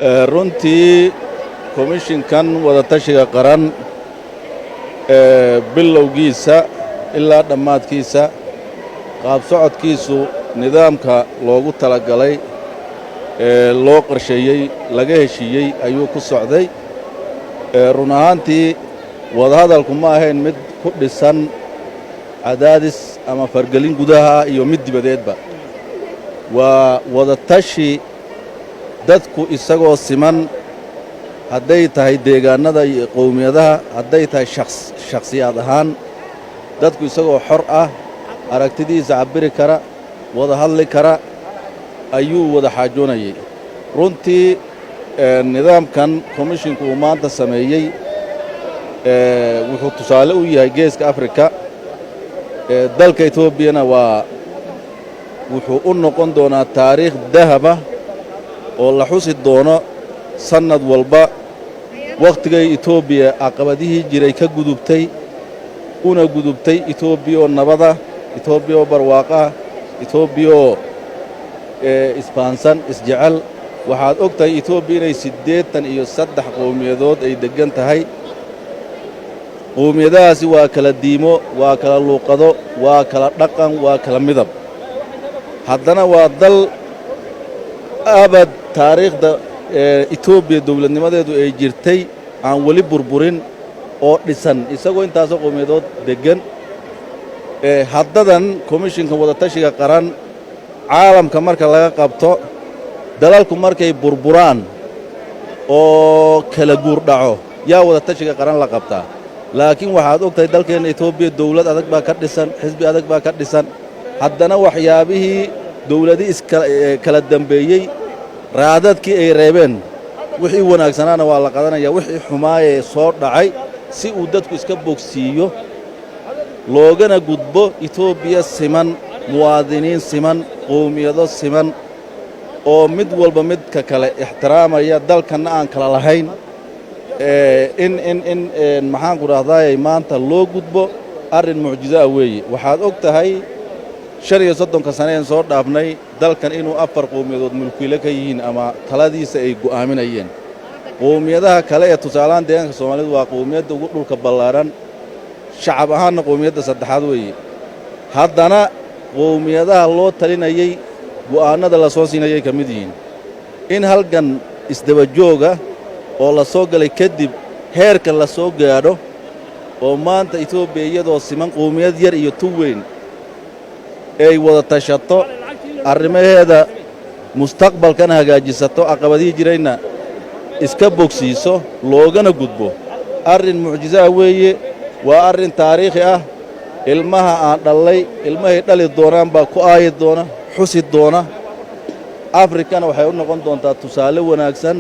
Runtii komishinkan wadatashiga qaran bilowgiisa ilaa dhammaadkiisa, qaab socodkiisu nidaamka loogu talagalay ee loo qorsheeyey, laga heshiiyey ayuu ku socday. Run ahaantii, wadahadalku ma ahayn mid ku dhisan cadaadis ama fargelin gudaha iyo mid dibadeedba. Waa wadatashi dadku isagoo siman, hadday tahay deegaannada iyo qowmiyadaha, hadday tahay shakhsiyaad ahaan, dadku isagoo xor ah, aragtidiisa cabbiri kara, wada hadli kara ayuu wada xaajoonayey. Runtii, nidaamkan komishinku uu maanta sameeyey wuxuu tusaale u yahay Geeska Afrika. Dalka Etoobiyana waa wuxuu u noqon doonaa taariikh dahaba oo la xusi doono sannad walba, wakhtigay Etoobiya caqabadihii jiray ka gudubtay, una gudubtay Etoobiya oo nabada, Etoobiya oo barwaaqah, Etoobiya oo isfahansan, isjecel. Waxaad og tahay Etoobiya inay 83 qowmiyadood ay deggan tahay. Qowmiyadahaasi waa kala diimo, waa kala luuqado, waa kala dhaqan, waa kala midab. Haddana waa dal abad taariikhda Etoobiya dowladnimadeedu ay jirtay aan weli burburin oo dhisan, isagoo intaasoo qowmiyadood deggan. Haddadan komishinka wadatashiga qaran, caalamka marka laga qabto, dalalku markay burburaan oo kala guur dhaco yaa wadatashiga qaran la qabtaa. Laakiin waxaad og tahay dalkeenna Etoobiya dowlad adag baa ka dhisan, xisbi adag baa ka dhisan. Haddana waxyaabihii dowladi iskala dambeeyey, raadadkii ay reebeen, wixii wanaagsanaana waa la qadanaya, wixii xumaayee soo dhacay si uu dadku iska bogsiiyo, loogana gudbo Etoobiya siman, muwaadiniin siman, qowmiyado siman oo mid walba midka kale ixtiraamaya, dalkanna aan kala lahayn, in maxaanku dhahdaayey maanta loo gudbo arrin mucjizo ah weeye. Waxaad og tahay 35-ka sane een soo dhaafnay dalkan inuu afar qowmiyadood mulkiile ka yihiin ama taladiisa ay go'aaminayeen. Qowmiyadaha kale ee tusaalahaan deegaanka Soomaalidu waa qowmiyadda ugu dhulka ballaaran, shacab ahaanna qowmiyadda saddexaad weeye. Haddana qowmiyadaha loo talinayey, go'aannada la soo siinayay ka mid yihiin. In halgan isdaba jooga oo la soo galay kadib heerka la soo gaadho oo maanta Etoobiya iyadoo siman, qowmiyad yar iyo tu weyn, ay wada tashato, arrimaheeda mustaqbalkana hagaajisato, caqabadihii jirayna iska bogsiiso, loogana gudbo, arrin mucjiso ah weeye. Waa arrin taariikhi ah. Ilmaha aan dhallay, ilmahay dhali doonaan baa ku aayi doona, xusi doona. Afrikana waxay u noqon doontaa tusaale wanaagsan.